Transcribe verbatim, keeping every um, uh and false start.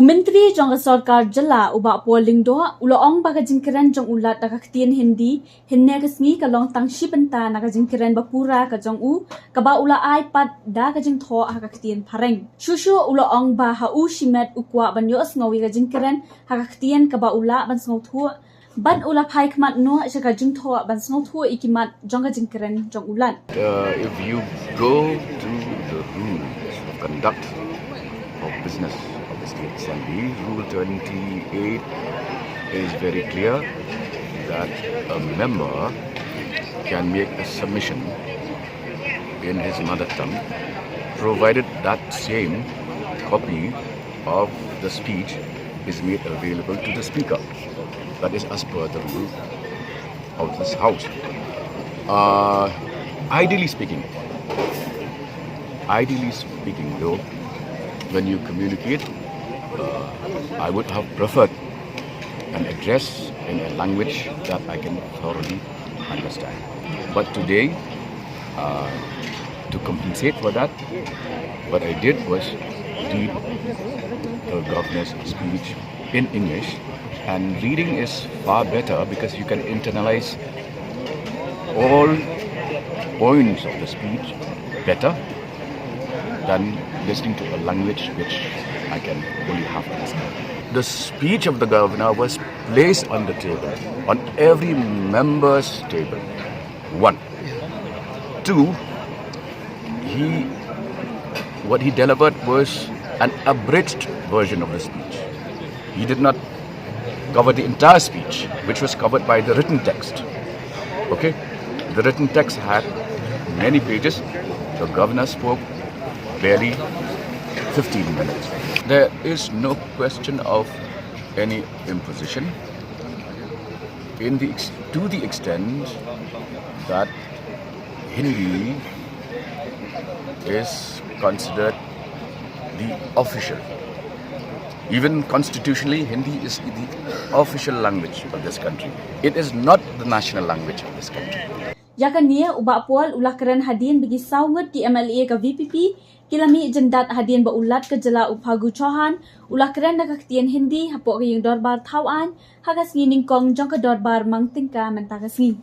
U Myntri jong ka Sorkar Jylla, u Bah Paul Lyngdoh, u la ong ba ka jingkren jong u Lat da ka ktien Hindi hynne ka sngi ka long tang shi bynta na ka jingkren ba pura ka jong u, kaba u la ai pat da ka jingthoh ha ka ktien Phareng. Shuh shuh u la ong ba ha u shimet u kwah ban ïohsngew ïa ka jingkren ha ka ktien kaba u lah ban sngewthuh, bad u la phai khmat noh sha ka jingthoh ban sngewthuh ïa ki mat jong ka jingkren jong u Lat. Uh, if you go to the rules of conduct of business of the State Assembly, Rule twenty-eight is very clear that a member can make a submission in his mother tongue, provided that same copy of the speech is made available to the speaker. That is as per the rule of this house. Uh, ideally speaking, ideally speaking, though, when you communicate, uh, I would have preferred an address in a language that I can thoroughly understand. But today, uh, to compensate for that, what I did was read the governor's speech in English, and reading is far better because you can internalize all points of the speech better than listening to a language which I can only half understand. The speech of the governor was placed on the table, on every member's table. One. Two, he, what he delivered was an abridged version of the speech. He did not cover the entire speech, which was covered by the written text. Okay? The written text had many pages. The governor spoke barely fifteen minutes. There is no question of any imposition in the ex-, to the extent that Hindi is considered the official. Even constitutionally, Hindi is the official language of this country. It is not the national language of this country. Ïa kane u Bah Paul u la kren hadien ba ki saw ngut ki M L A ka V P P ki la mih jyndat hadien ba u Lat ka jylla u Phagu Chauhan u la kren da ka ktien Hindi hapoh ka ïing dorbar Thawaiñ ha ka sngi nyngkong jong ka dorbar mang tyngka mynta ka sngi.